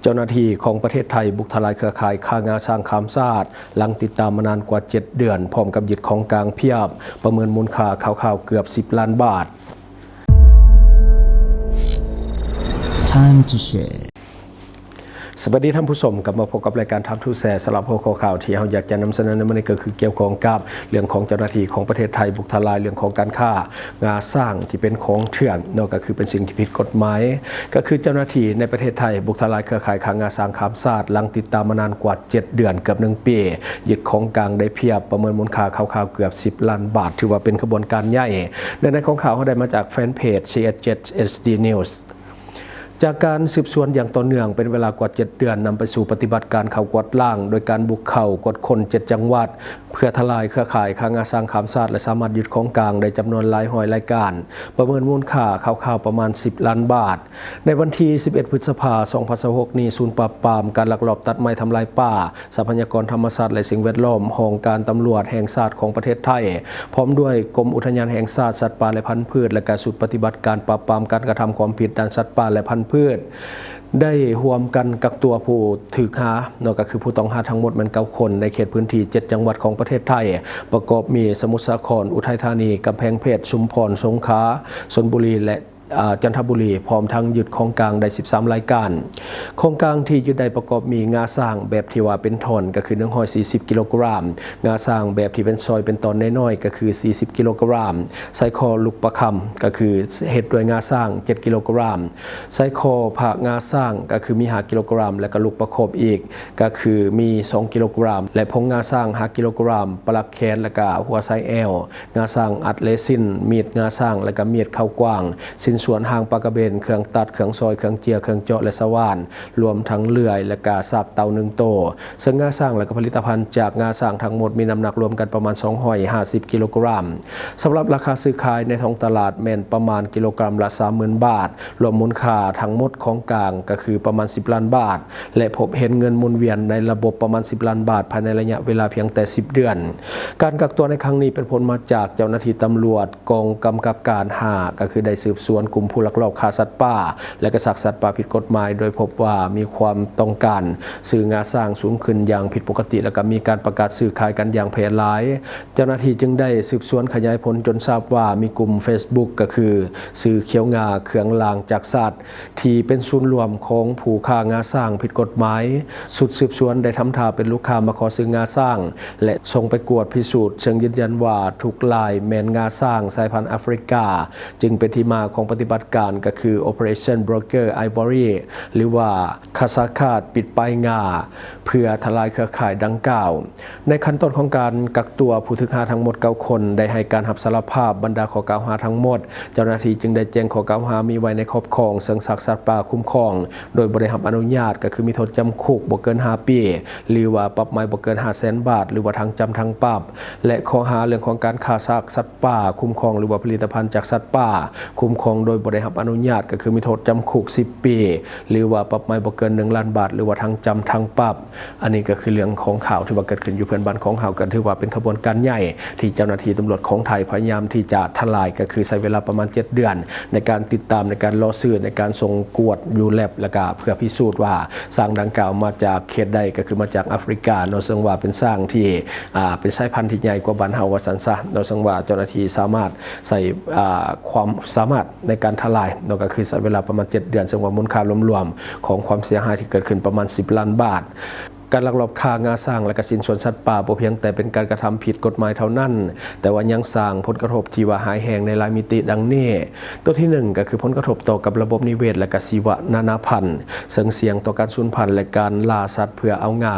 ເຈົ້າໜ້າທີ່ຂອງປະເທດໄທບຸກທະລາຍເຄືອຂ່າຍຄ້າງາຊ້າງຂ້າມຊາດ ຫຼັງຕິດຕາມມານານກວ່າເຈັດເດືອນ ພ້ອມກັບຍຶດຂອງກາງພຽບ ປະເມີນມູນຄ່າຄ່າວໆເກືອບສິບລ້ານບາດ. Time to share. ສະບາຍດີທ່ານຜູ້ຊົມ, ກັບມາພົບກັບລາຍການ Time to Share ສຳລັບຫົວຂໍ້ຂ່າວທີ່ເຮົາຢາກຈະນຳສະເໜີໃນມື້ນີ້ ກໍຄືກ່ຽວຂ້ອງກັບເລື່ອງຂອງເຈົ້າໜ້າທີ່ຂອງປະເທດໄທບຸກທະລາຍເລື່ອງຂອງການຄ້າງາຊ້າງທີ່ເປັນຂອງເຖື່ອນເນາະ, ກໍຄືເປັນສິ່ງທີ່ຜິດກົດໝາຍ. ກໍຄືເຈົ້າໜ້າທີ່ໃນປະເທດໄທບຸກທະລາຍເຄືອຂ່າຍຄ້າງາຊ້າງຂ້າມຊາດ ຫຼັງຕິດຕາມມານານກວ່າເຈັດເດືອນ ເກືອບໜຶ່ງປີ, ຍຶດຂອງກາງໄດ້ພຽບ ປະເມີນມູນຄ່າຄ່າວໆເກືອບສິບລ້ານບາດ, ຖືວ່າເປັນຂະບວນການໃຫຍ່. ເນື້ອໃນຂອງຂ່າວເຮົາໄດ້ມາຈາກແຟນເພຈ ຊີເອັດເຈັດ ເອັດດີ News. ຈາກການສືບສວນຢ່າງຕໍ່ເນື່ອງເປັນເວລາກວ່າເຈັດເດືອນ ນຳໄປສູ່ປະຕິບັດການເຂົ້າກວດລ້າງ ໂດຍການບຸກເຂົ້າກວດຄົ້ນເຈັດຈັງຫວັດ ເພື່ອທະລາຍເຄືອຂ່າຍຄ້າງາຊ້າງຂ້າມຊາດ ແລະ ສາມາດຍຶດຂອງກາງໄດ້ຈຳນວນຫຼາຍຮ້ອຍລາຍການ, ປະເມີນມູນຄ່າຄ່າວໆປະມານສິບລ້ານບາດ. ໃນວັນທີສິບເອັດ ພຶດສະພາ ສອງພັນຊາວຫົກນີ້, ສູນປາບປາມການລັກລອບຕັດໄມ້ທຳລາຍປ່າ, ຊັບພະຍາກອນທຳມະຊາດ ແລະ ສິ່ງແວດລ້ອມ ຫ້ອງການຕຳຫຼວດແຫ່ງຊາດຂອງປະເທດໄທ ພ້ອມດ້ວຍກົມອຸທະຍານແຫ່ງຊາດ ສັດປ່າ ແລະ ພັນພືດ ແລະ ກະຊຸດປະຕິບັດການປາບປາມການກະທຳຄວາມຜິດດ້ານສັດປ່າ ແລະ ພັນພືດ ໄດ້ຮ່ວມກັນກັກຕົວຜູ້ຖືກຫາເນາະ, ກໍຄືຜູ້ຕ້ອງຫາທັງໝົດແມ່ນເກົ້າຄົນ ໃນເຂດພື້ນທີ່ເຈັດຈັງຫວັດຂອງປະເທດໄທ, ປະກອບມີສະມຸດສາຄອນ, ອຸໄທທານີ, ກຳແພງເພັດ, ຊຸມພອນ, ສົງຂາ, ຊົນບຸລີ ແລະ ອາ ຈັນທະບູລີ, ພ້ອມທັງຍຶດຂອງກາງໄດ້ສິບສາມລາຍການ. ຂອງກາງທີ່ຍຶດໄດ້ປະກອບມີງາຊ້າງແບບທີ່ວ່າເປັນທ່ອນ ກໍຄືໜຶ່ງຮ້ອຍສີ່ສິບກິໂລກຣາມ, ງາຊ້າງແບບທີ່ເປັນຊອຍເປັນຕອນນ້ອຍໆ ກໍຄືສີ່ສິບກິໂລກຣາມ, ໄຊຄໍລູກປະຄຳ ກໍຄືເຮັດດ້ວຍງາຊ້າງເຈັດກິໂລກຣາມ, ໄຊຄໍຜາກງາຊ້າງ ກໍຄືມີຫ້າກິໂລກຣາມ ແລະ ກະລູກປະຄົບອີກ ກໍຄືມີສອງກິໂລກຣາມ ແລະ ຜົງງາຊ້າງຫ້າກິໂລກຣາມ, ປະຫຼັກແຂນ ແລະ ກະຫົວໄຊແອວ, ງາຊ້າງອັດເຣຊິນ, ມີດງາຊ້າງ ແລະ ກະມີດເຂົ້າກວ້າງ, ຊິ້ນສ່ວນຮ່າງປາກະເບນ, ເຄື່ອງຕັດ, ເຄື່ອງຊອຍ, ເຄື່ອງເຈ້ຍ, ເຄື່ອງເຈາະ ແລະ ສະຫວ່ານ, ລວມທັງເລື່ອຍ ແລະ ກະຊາກເຕົ່າໜຶ່ງໂຕ. ເຊິ່ງງາຊ້າງ ແລະ ກະຜະລິດຕະພັນຈາກງາຊ້າງທັງໝົດມີນ້ຳໜັກລວມກັນປະມານສອງຮ້ອຍຫ້າສິບກິໂລກຣາມ. ສຳລັບລາຄາຊື້ຂາຍໃນທ້ອງຕະຫຼາດແມ່ນປະມານກິໂລກຣາມລະສາມໝື່ນບາດ, ລວມມູນຄ່າທັງໝົດຂອງກາງກໍຄືປະມານສິບລ້ານບາດ ແລະ ພົບເຫັນເງິນໝູນວຽນໃນລະບົບປະມານສິບລ້ານບາດ ພາຍໃນໄລຍະເວລາພຽງແຕ່ສິບເດືອນ. ການກັກຕົວໃນຄັ້ງນີ້ເປັນຜົນມາຈາກເຈົ້າໜ້າທີ່ຕຳຫຼວດກອງກຳກັບການຫ້າ ກໍຄືໄດ້ສືບສວນກຸ່ມຜູ້ລັກລອບຄ້າສັດປ່າ ແລະ ກະຊັກສັດປ່າຜິດກົດໝາຍ ໂດຍພົບວ່າມີຄວາມຕ້ອງການຊື້ງາຊ້າງສູງຂຶ້ນຢ່າງຜິດປົກກະຕິ ແລະ ກໍມີການປະກາດຊື້ຂາຍກັນຢ່າງແຜ່ຫຼາຍ. ເຈົ້າໜ້າທີ່ຈຶ່ງໄດ້ສືບສວນຂະຫຍາຍຜົນຈົນຊາບວ່າມີກຸ່ມເຟສບຸກ ກໍຄືຊື້ຂຽວງາເຄື່ອງລ້າງຈາກສັດ ທີ່ເປັນສູນລວມຂອງຜູ້ຄ້າງາຊ້າງຜິດກົດໝາຍ. ຊຸດສືບສວນໄດ້ທຳທ່າເປັນລູກຄ້າມາຂໍຊື້ງາຊ້າງ ແລະ ສົ່ງໄປກວດພິສູດ, ເຊິ່ງຢືນຢັນວ່າທຸກລາຍແມ່ນງາຊ້າງສາຍພັນອາຟຣິກາ, ຈຶ່ງເປັນທີ່ມາຂອງປະຕິບັດການກໍຄື Operation Broken Ivory ຫຼືວ່າ ຄະຊາຄາດປິດປ້າຍງາ ເພື່ອທະລາຍເຄືອຂ່າຍດັ່ງກ່າວ. ໃນຂັ້ນຕອນຂອງການກັກຕົວ, ຜູ້ຖືກຫາທັງໝົດເກົ້າຄົນໄດ້ໃຫ້ການຮັບສາລະພາບບັນດາຂໍ້ກ່າວຫາທັງໝົດ. ເຈົ້າໜ້າທີ່ຈຶ່ງໄດ້ແຈ້ງຂໍ້ກ່າວຫາມີໄວ້ໃນຄອບຄອງເຊິ່ງຊາກສັດປ່າຄຸ້ມຄອງໂດຍບໍ່ໄດ້ຮັບອະນຸຍາດ, ກໍຄືມີໂທດຈຳຄຸກບໍ່ເກີນຫ້າປີ ຫຼືວ່າປັບໃໝບໍ່ເກີນຫ້າແສນບາດ ຫຼືວ່າທັງຈຳທັງປັບ ແລະ ຂໍ້ຫາເລື່ອງຂອງການຄ້າຊາກສັດປ່າຄຸ້ມຄອງ ຫຼືວ່າຜະລິດຕະພັນຈາກສັດປ່າຄຸ້ມຄອງໂດຍບໍ່ໄດ້ຮັບອະນຸຍາດ, ກໍຄືມີໂທດຈຳຄຸກສິບປີ ຫຼືວ່າປັບໃໝບໍ່ເກີນໜຶ່ງລ້ານບາດ ຫຼືວ່າທັງຈຳທັງປັບ. ອັນນີ້ກໍຄືເລື່ອງຂອງຂ່າວທີ່ວ່າເກີດຂຶ້ນຢູ່ເພື່ອນບ້ານຂອງເຮົາ, ກໍຖືວ່າເປັນຂະບວນການໃຫຍ່ທີ່ເຈົ້າໜ້າທີ່ຕຳຫຼວດຂອງໄທພະຍາຍາມທີ່ຈະທະລາຍ, ກໍຄືໃຊ້ເວລາປະມານເຈັດເດືອນໃນການຕິດຕາມ, ໃນການລໍຊື້, ໃນການສົ່ງກວດຢູ່ແລັບ, ແລ້ວກໍເພື່ອພິສູດວ່າຊ້າງດັ່ງກ່າວມາຈາກເຂດໃດ, ກໍຄືມາຈາກອາຟຣິກາເນາະ, ເຊິ່ງວ່າເປັນຊ້າງທີ່ ອ່າ ເປັນສາຍພັນທີ່ໃຫຍ່ກວ່າບ້ານເຮົາວ່າຊັ້ນຊະເນາະ, ເຊິ່ງວ່າເຈົ້າໜ້າທີ່ສາມາດໃຊ້ ອ່າ ຄວາມສາມາດໃນການທະລາຍເນາະ, ກໍຄືໃຊ້ເວລາປະມານເຈັດເດືອນ, ເຊິ່ງວ່າມູນຄ່າລວມໆຂອງຄວາມເສຍຫາຍທີ່ເກີດຂຶ້ນປະມານສິບລ້ານບາດ. ການລັກລອບຄ້າງາຊ້າງ ແລະ ກະຊິ້ນສ່ວນສັດປ່າບໍ່ພຽງແຕ່ເປັນການກະທຳຜິດກົດໝາຍເທົ່ານັ້ນ, ແຕ່ວ່າຍັງສ້າງຜົນກະທົບທີ່ວ່າຮ້າຍແຮງໃນຫຼາຍມິຕິ ດັ່ງນີ້. ຕົວທີໜຶ່ງ ກໍຄືຜົນກະທົບຕໍ່ກັບລະບົບນິເວດ ແລະ ກະຊີວະນານາພັນ, ເຊິ່ງສ່ຽງຕໍ່ການສູນພັນ ແລະ ການລ່າສັດເພື່ອເອົາງາ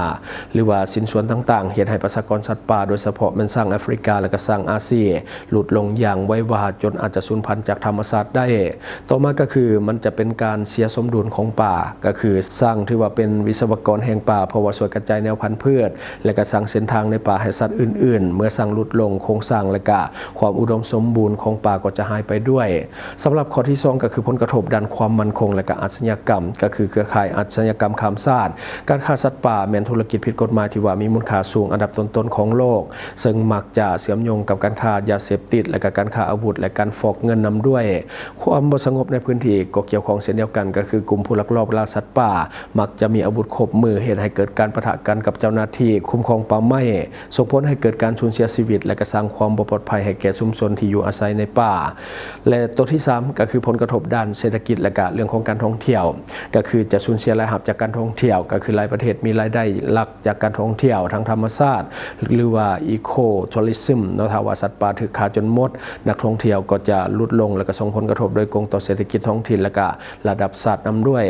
ຫຼືວ່າຊິ້ນສ່ວນຕ່າງໆ, ເຮັດໃຫ້ປະຊາກອນສັດປ່າ, ໂດຍສະເພາະແມ່ນຊ້າງອາຟຣິກາ ແລະ ກະຊ້າງອາຊີ, ຫຼຸດລົງຢ່າງໄວວາ ຈົນອາດຈະສູນພັນຈາກທຳມະຊາດໄດ້. ຕໍ່ມາກໍຄືມັນຈະເປັນການເສຍສົມດຸນຂອງປ່າ, ກໍຄືຊ້າງຖືວ່າເປັນວິສະວະກອນແຫ່ງປ່າ, ເພາະວ່າ ຊ່ວຍກະຈາຍແນວພັນພືດ ແລະກະສ້າງເສັ້ນທາງໃນປ່າໃຫ້ສັດອື່ນໆ ເມື່ອສ້າງຫຼຸດລົງ ໂຄງສ້າງ ແລະກະຄວາມອຸດົມສົມບູນຂອງປ່າກໍຈະຫາຍໄປດ້ວຍ. ສຳລັບຂໍ້ທີສອງ ກໍຄືຜົນກະທົບດ້ານຄວາມໝັ້ນຄົງ ແລະກະອາຊະຍາກຳ ກໍຄືເຄືອຂ່າຍອາຊະຍາກຳຂ້າມຊາດ. ການຄ້າສັດປ່າແມ່ນທຸລະກິດຜິດກົດໝາຍທີ່ວ່າມີມູນຄ່າສູງອັນດັບຕົ້ນໆຂອງໂລກ, ເຊິ່ງມັກຈະເຊື່ອມໂຍງກັບການຄ້າຢາເສບຕິດ ແລະກະການຄ້າອາວຸດ ແລະການຟອກເງິນນຳດ້ວຍ. ຄວາມບໍ່ສະຫງົບໃນພື້ນທີ່ກໍກ່ຽວຂ້ອງເຊັ່ນດຽວກັນ, ກໍຄືກຸ່ມຜູ້ລັກລອບລ່າສັດປ່າ ມັກຈະມີອາວຸດຄົບມື ເຮັດໃຫ້ເກີດການປະທະກັນກັບເຈົ້າໜ້າທີ່ຄຸ້ມຄອງປ່າໄມ້, ສົ່ງຜົນໃຫ້ເກີດການສູນເສຍຊີວິດ ແລະກະສ້າງຄວາມບໍ່ປອດໄພໃຫ້ແກ່ຊຸມຊົນທີ່ຢູ່ອາໄສໃນປ່າ. ແລະໂຕທີສາມ ກໍຄືຜົນກະທົບດ້ານເສດຖະກິດ ແລະກະເລື່ອງຂອງການທ່ອງທ່ຽວ, ກໍຄືຈະສູນເສຍລາຍຮັບຈາກການທ່ອງທ່ຽວ, ກໍຄືຫຼາຍປະເທດມີລາຍໄດ້ຫຼັກຈາກການທ່ອງທ່ຽວທາງທຳມະຊາດ ຫຼືວ່າ eco tourism ເນາະ. ຖ້າວ່າສັດປ່າຖືກຂ້າຈົນໝົດ, ນັກທ່ອງທ່ຽວກໍຈະຫຼຸດລົງ ແລະກະສົ່ງຜົນກະທົບໂດຍກົງຕໍ່ເສດຖະກິດທ້ອງຖິ່ນ ແລະກະລະດັບຊາດນຳດ້ວຍ.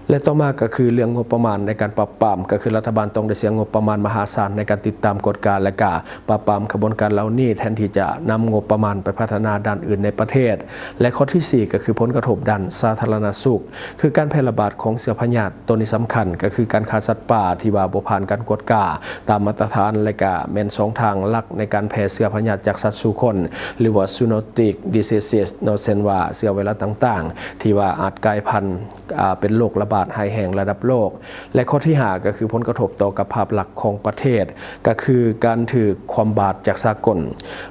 ແລະຕໍ່ມາກໍຄືເລື່ອງງົບປະມານໃນການປາບປາມ, ກໍຄືລັດຖະບານຕ້ອງໄດ້ເສຍງົບປະມານມະຫາສານໃນການຕິດຕາມ, ກວດກາ ແລະກະປາບປາມຂະບວນການເຫຼົ່ານີ້ ແທນທີ່ຈະນຳງົບປະມານໄປພັດທະນາດ້ານອື່ນໃນປະເທດ. ແລະຂໍ້ທີສີ່ ກໍຄືຜົນກະທົບດ້ານສາທາລະນະສຸກ, ຄືການແຜ່ລະບາດຂອງເຊື້ອພະຍາດ. ໂຕນີ້ສຳຄັນ ກໍຄືການຄ້າສັດປ່າທີ່ວ່າບໍ່ຜ່ານການກວດກາຕາມມາດຕະຖານ ແລະກະແມ່ນຊ່ອງທາງຫຼັກໃນການແຜ່ເຊື້ອພະຍາດຈາກສັດສູ່ຄົນ ຫຼືວ່າ zoonotic diseases ເນາະ, ເຊັ່ນວ່າເຊື້ອໄວຣັສຕ່າງໆ ທີ່ວ່າອາດກາຍພັນ ອ່າ ເປັນໂລກລະບາດຮ້າຍແຮງລະດັບໂລກ. ແລະຂໍ້ທີຫ້າ ກໍຄືຜົນກະທົບຕໍ່ກັບພາບລັກຂອງປະເທດ, ກໍຄືການຖືກຄວ່ຳບາດຈາກສາກົນ.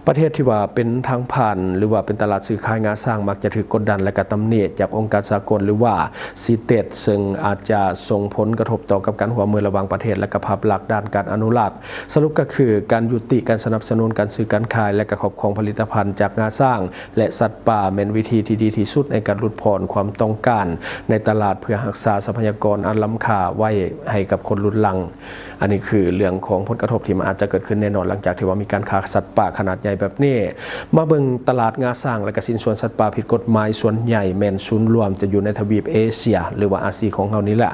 ປະເທດທີ່ວ່າເປັນທາງຜ່ານ ຫຼືວ່າເປັນຕະຫຼາດຊື້ຂາຍງາຊ້າງ ມັກຈະຖືກກົດດັນ ແລະກະຕຳໜິຈາກອົງການສາກົນ ຫຼືວ່າ CITES, ເຊິ່ງອາດຈະສົ່ງຜົນກະທົບຕໍ່ກັບການຮ່ວມມືລະຫວ່າງປະເທດ ແລະກະພາບລັກດ້ານການອະນຸລັກ. ສະຫຼຸບກໍຄື ການຍຸຕິການສະໜັບສະໜູນການຊື້ການຂາຍ ແລະກະຄອບຄອງຜະລິດຕະພັນຈາກງາຊ້າງ ແລະສັດປ່າ ແມ່ນວິທີທີ່ດີທີ່ສຸດໃນການຫຼຸດຜ່ອນຄວາມຕ້ອງການໃນຕະຫຼາດ ເພື່ອຮັກສາຊັບພະຍາກອນອັນລ້ຳຄ່າໄວ້ໃຫ້ກັບຄົນລຸນຫຼັງ. ອັນນີ້ຄືເລື່ອງຂອງຜົນກະທົບທີ່ມັນອາດຈະເກີດຂຶ້ນແນ່ນອນ ຫຼັງຈາກທີ່ວ່າມີການຄ້າສັດປ່າຂະໜາດໃຫຍ່ແບບນີ້. ມາເບິ່ງຕະຫຼາດງາຊ້າງ ແລະກະຊິ້ນສ່ວນສັດປ່າຜິດກົດໝາຍ, ສ່ວນໃຫຍ່ແມ່ນສູນລວມຈະຢູ່ໃນທະວີບເອເຊຍ ຫຼືວ່າອາຊີຂອງເຮົານີ້ແຫຼະ,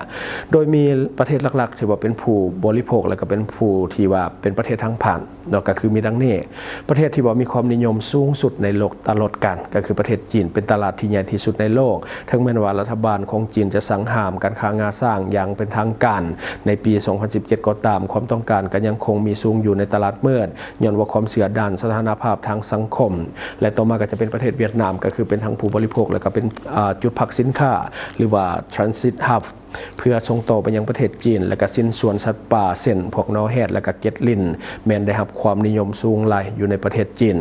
ໂດຍມີປະເທດຫຼັກໆທີ່ວ່າເປັນຜູ້ບໍລິໂພກ ແລະກະເປັນຜູ້ທີ່ວ່າເປັນປະເທດທາງຜ່ານ ເນາະ ກໍຄືມີດັ່ງນີ້: ປະເທດທີ່ວ່າມີຄວາມນິຍົມສູງສຸດໃນໂລກຕະຫຼອດການ ກໍຄືປະເທດຈີນ ເປັນຕະຫຼາດທີ່ໃຫຍ່ທີ່ສຸດໃນໂລກ. ເຖິງແມ່ນວ່າລັດຖະບານຂອງຈີນຈະສັ່ງຫ້າມການຄ້າງາຊ້າງຢ່າງເປັນທາງການໃນປີສອງພັນສິບເຈັດກໍຕາມ, ຄວາມຕ້ອງການກໍຍັງຄົງມີສູງຢູ່ໃນຕະຫຼາດມືດ ຍ້ອນວ່າຄວາມເຊື່ອດ້ານສະຖານະພາບທາງສັງຄົມ. ແລະຕໍ່ມາກໍຈະເປັນປະເທດຫວຽດນາມ, ກໍຄືເປັນທັງຜູ້ບໍລິໂພກ ແລະກໍເປັນ ອ່າ ຈຸດພັກສິນຄ້າ ຫຼືວ່າ transit hub ເພື່ອສົ່ງຕໍ່ໄປຍັງປະເທດຈີນ ແລະກະຊິ້ນສ່ວນສັດປ່າ ເຊັ່ນ ພວກນໍແຮດ ແລະກະເກັດລິນ ແມ່ນໄດ້ຮັບຄວາມນິຍົມສູງຫຼາຍຢູ່ໃນປະເທດຈີນ.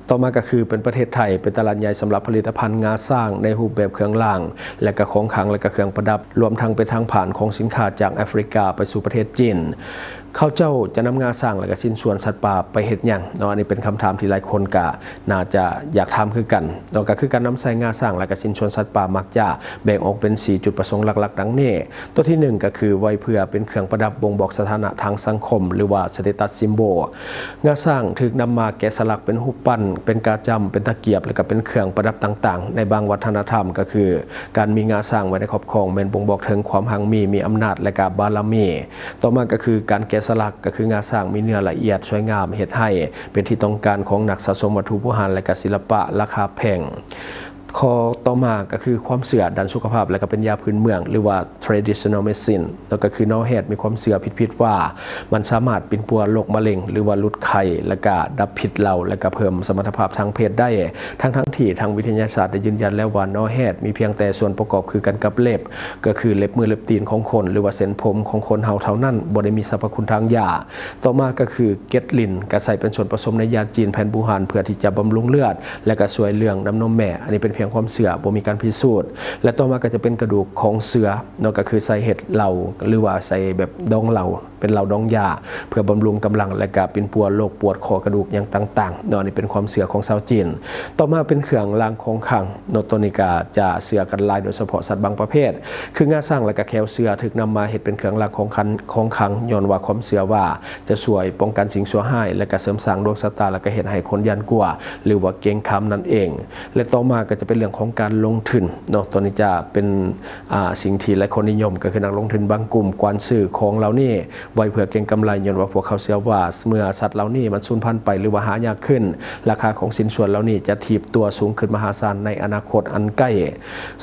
ຕໍ່ມາກໍຄືເປັນປະເທດໄທ, ເປັນຕະຫຼາດໃຫຍ່ສຳລັບຜະລິດຕະພັນງາຊ້າງໃນຮູບແບບເຄື່ອງລາງ ແລະກະຂອງຂັງ ແລະກະເຄື່ອງປະດັບ, ລວມທັງເປັນທາງຜ່ານຂອງສິນຄ້າຈາກແອຟຣິກາໄປສູ່ປະເທດຈີນ. ເຂົາເຈົ້າຈະນຳງາຊ້າງ ແລະກະຊິ້ນສ່ວນສັດປ່າໄປເຮັດຫຍັງເນາະ? ອັນນີ້ເປັນຄຳຖາມທີ່ຫຼາຍຄົນກະໜ້າຈະຢາກຖາມຄືກັນເນາະ. ກໍຄືການນຳໃຊ້ງາຊ້າງ ແລະກະຊິ້ນສ່ວນສັດປ່າມັກຈະ ແບ່ງອອກເປັນສີ່ຈຸດປະສົງຫຼັກໆ ດັ່ງນີ້. ຕົວທີໜຶ່ງ ກໍຄືໄວ້ເພື່ອເປັນເຄື່ອງປະດັບບົ່ງບອກສະຖານະທາງສັງຄົມ ຫຼືວ່າ status symbol. ງາຊ້າງຖືກນຳມາແກະສະຫຼັກເປັນຮູບປັ້ນ, ເປັນກາຈ້ຳ, ເປັນຕະກຽບ ແລະກະເປັນເຄື່ອງປະດັບຕ່າງໆ. ໃນບາງວັດທະນະທຳ ກໍຄືການມີງາຊ້າງໄວ້ໃນຄອບຄອງແມ່ນບົ່ງບອກເຖິງຄວາມຮັ່ງມີ, ມີອຳນາດ ແລະກະບາລະມີ. ຕໍ່ມາກໍຄືການແກະສະຫຼັກ, ກໍຄືງາຊ້າງມີເນື້ອລະອຽດ, ສວຍງາມ, ເຮັດໃຫ້ເປັນທີ່ຕ້ອງການຂອງນັກສະສົມວັດຖຸບູຮານ ແລະກະສິລະປະລາຄາແພງ. ຂໍ້ຕໍ່ມາກໍຄືຄວາມເຊື່ອດ້ານສຸຂະພາບ ແລະກະເປັນຢາພື້ນເມືອງ ຫຼືວ່າ traditional medicine ແລ້ວກໍຄືນໍແຮດມີຄວາມເຊື່ອຜິດໆວ່າ ມັນສາມາດປິ່ນປົວໂລກມະເຮັງ ຫຼືວ່າຫຼຸດໄຂ້ ແລະກະດັບພິດເຫຼົ້າ ແລະກະເພີ່ມສະມັດຖະພາບທາງເພດໄດ້, ທັງໆທີ່ທາງວິທະຍາສາດໄດ້ຢືນຢັນແລ້ວວ່າ ນໍແຮດມີພຽງແຕ່ສ່ວນປະກອບຄືກັນກັບເລັບ, ກໍຄືເລັບມືເລັບຕີນຂອງຄົນ ຫຼືວ່າເສັ້ນຜົມຂອງຄົນເຮົາເທົ່ານັ້ນ, ບໍ່ໄດ້ມີສັບພະຄຸນທາງຢາ. ຕໍ່ມາກໍຄືເກັດລິນ, ກໍໃຊ້ເປັນສ່ວນປະສົມໃນຢາຈີນແຜນບູຮານ ເພື່ອທີ່ຈະບຳລຸງເລືອດ ແລະກະຊ່ວຍເລື່ອງນ້ຳນົມແມ່. ອັນນີ້ເປັນພຽງຄວາມເຊື່ອ, ບໍ່ມີການພິສູດ. ແລະຕໍ່ມາກໍຈະເປັນກະດູກຂອງເສືອເນາະ, ກໍຄືໃສ່ເຮັດເຫຼົ້າ ຫຼືວ່າໃສ່ແບບດອງເຫຼົ້າ ເປັນເຫຼົ້າດອງຢາ ເພື່ອບຳລຸງກຳລັງ ແລະກະປິ່ນປົວໂລກປວດຂໍ້ກະດູກຫຍັງຕ່າງໆເນາະ. ອັນນີ້ເປັນຄວາມເຊື່ອຂອງຊາວຈີນ. ຕໍ່ມາເປັນເຄື່ອງລາງຂອງຂັງເນາະ, ຕົວນີ້ກະຈະເຊື່ອກັນຫຼາຍ ໂດຍສະເພາະສັດບາງປະເພດ ຄືງາຊ້າງ ແລະກະແຂ້ວເສືອ ຖືກນຳມາເຮັດເປັນເຄື່ອງລາງຂອງຂັນ ຂອງຂັງ ຍ້ອນວ່າຄວາມເຊື່ອວ່າຈະຊ່ວຍປ້ອງກັນສິ່ງຊົ່ວຮ້າຍ ແລະກະເສີມສ້າງດວງຊະຕາ ແລະກະເຮັດໃຫ້ຄົນຢ້ານກົວ ຫຼືວ່າເກງຂາມນັ້ນເອງ. ແລະຕໍ່ມາກໍຈະ ເປັນເລື່ອງຂອງການລົງທຶນເນາະ ຕົວນີ້ຈະເປັນ ອ່າ ສິ່ງທີ່ຫຼາຍຄົນນິຍົມ ກໍຄືນັກລົງທຶນບາງກຸ່ມກວານຊື້ຂອງເຫຼົ່ານີ້ໄວ້ເພື່ອເກັງກຳໄລ ຍ້ອນວ່າພວກເຂົາເຊື່ອວ່າເມື່ອສັດເຫຼົ່ານີ້ມັນສູນພັນໄປ ຫຼືວ່າຫາຍາກຂຶ້ນ ລາຄາຂອງຊິ້ນສ່ວນເຫຼົ່ານີ້ຈະຖີບຕົວສູງຂຶ້ນມະຫາສານໃນອະນາຄົດອັນໃກ້.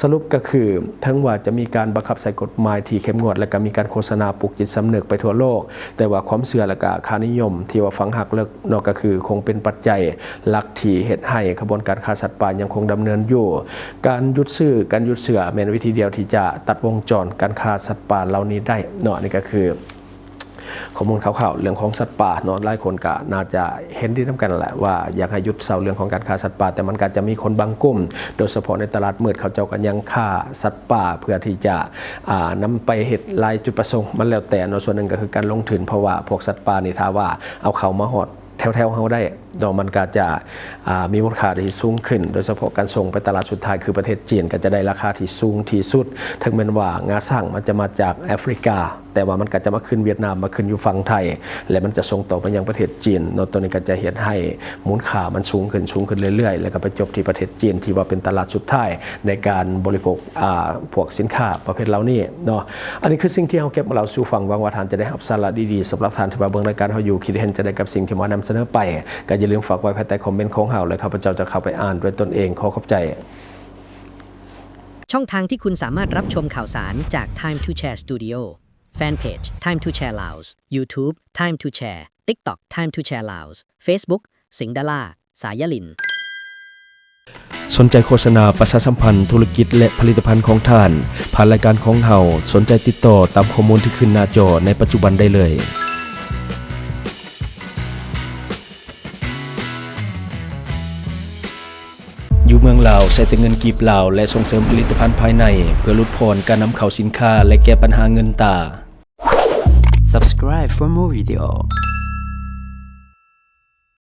ສະຫຼຸບກໍຄື ເຖິງວ່າຈະມີການບັງຄັບໃຊ້ກົດໝາຍທີ່ເຂັ້ມງວດ ແລະ ກໍມີການໂຄສະນາປຸກຈິດສຳນຶກໄປທົ່ວໂລກ, ແຕ່ວ່າຄວາມເຊື່ອ ແລະ ກໍຄ່ານິຍົມທີ່ວ່າຝັງຮາກເລິກເນາະ ກໍຄືຄົງເປັນປັດໄຈຫຼັກທີ່ເຮັດໃຫ້ຂະບວນການຄ້າສັດປ່າຍັງຄົງດຳເນີນຢູ່. ການຢຸດຊື້ ການຢຸດເຊື່ອແມ່ນວິທີດຽວທີ່ຈະຕັດວົງຈອນການຄ້າສັດປ່າເຫຼົ່ານີ້ໄດ້ເນາະ. ອັນນີ້ກໍຄື ຂໍ້ມູນຄ່າວໆເລື່ອງຂອງສັດປ່າເນາະ, ຫຼາຍຄົນກໍໜ້າຈະເຫັນດີນຳກັນແຫຼະວ່າຢາກໃຫ້ຢຸດເຊົາເລື່ອງຂອງການຄ້າສັດປ່າ, ແຕ່ມັນກໍຈະມີຄົນບາງກຸ່ມ ໂດຍສະເພາະໃນຕະຫຼາດມືດ ເຂົາເຈົ້າກໍຍັງຄ້າສັດປ່າເພື່ອທີ່ຈະ ອ່າ ນຳໄປເຮັດຫຼາຍຈຸດປະສົງ. ມັນແລ້ວແຕ່ເນາະ, ສ່ວນໜຶ່ງກໍຄືການລົງທຶນ ເພາະວ່າພວກສັດປ່ານີ້ ຖ້າວ່າເອົາເຂົ້າມາຮອດແຖວໆເຮົາໄດ້ເນາະ ມັນກໍຈະ ອ່າ ມີມູນຄ່າທີ່ສູງຂຶ້ນ, ໂດຍສະເພາະການສົ່ງໄປຕະຫຼາດສຸດທ້າຍ ຄືປະເທດຈີນ ກໍຈະໄດ້ລາຄາທີ່ສູງທີ່ສຸດ. ເຖິງແມ່ນວ່າງາຊ້າງມັນຈະມາຈາກແອຟຣິກາ ແຕ່ວ່າມັນກໍຈະມາຂຶ້ນຫວຽດນາມ, ມາຂຶ້ນຢູ່ຝັ່ງໄທ ແລະ ມັນຈະສົ່ງຕໍ່ໄປຍັງປະເທດຈີນເນາະ. ຕົວນີ້ກໍຈະເຮັດໃຫ້ມູນຄ່າມັນສູງຂຶ້ນ, ສູງຂຶ້ນເລື້ອຍໆ ແລ້ວກໍໄປຈົບທີ່ປະເທດຈີນ ທີ່ວ່າເປັນຕະຫຼາດສຸດທ້າຍໃນການບໍລິໂພກ ອ່າ ພວກສິນຄ້າປະເພດເຫຼົ່ານີ້ເນາະ. ອັນນີ້ຄືສິ່ງທີ່ເຮົາເກັບມາເລົ່າສູ່ຟັງ. ຫວັງວ່າທ່ານຈະໄດ້ຮັບສາລະດີໆ. ສຳລັບທ່ານທີ່ວ່າເບິ່ງລາຍການເຮົາຢູ່ ຄິດເຫັນຈັ່ງໃດກັບສິ່ງທີ່ມານຳສະເໜີໄປ ກໍຢ່າລືມຝາກໄວ້ພາຍໃຕ້ຄອມເມັນຂອງເຮົາ ແລະ ຂ້າພະເຈົ້າຈະເຂົ້າໄປອ່ານດ້ວຍຕົນເອງ. ຂໍຂອບໃຈ. ช่องทางที่คุณสามารถรับชมข่าวสารจาก Time to Share Studio แฟนเพจ Time to Share Laos YouTube Time to Share TikTok Time to Share Laos Facebook สิงห์ดารา สายลิน ສົນໃຈໂຄສະນາປະຊາສຳພັນທຸລະກິດ ແລະ ຜະລິດຕະພັນຂອງທ່ານ ຜ່ານລາຍການຂອງເຮົາ, ສົນໃຈຕິດຕໍ່ຕາມຂໍ້ມູນທີ່ຂຶ້ນໜ້າຈໍໃນປັດຈຸບັນໄດ້ເລີຍ. ຢູ່ເມືອງລາວ ໃຊ້ແຕ່ເງິນກີບລາວ ແລະ ສົ່ງເສີມຜະລິດຕະພັນພາຍໃນ ເພື່ອຫຼຸດຜ່ອນການນຳເຂົ້າສິນຄ້າ ແລະ ແກ້ບັນຫາເງິນຕາ. Subscribe for more video.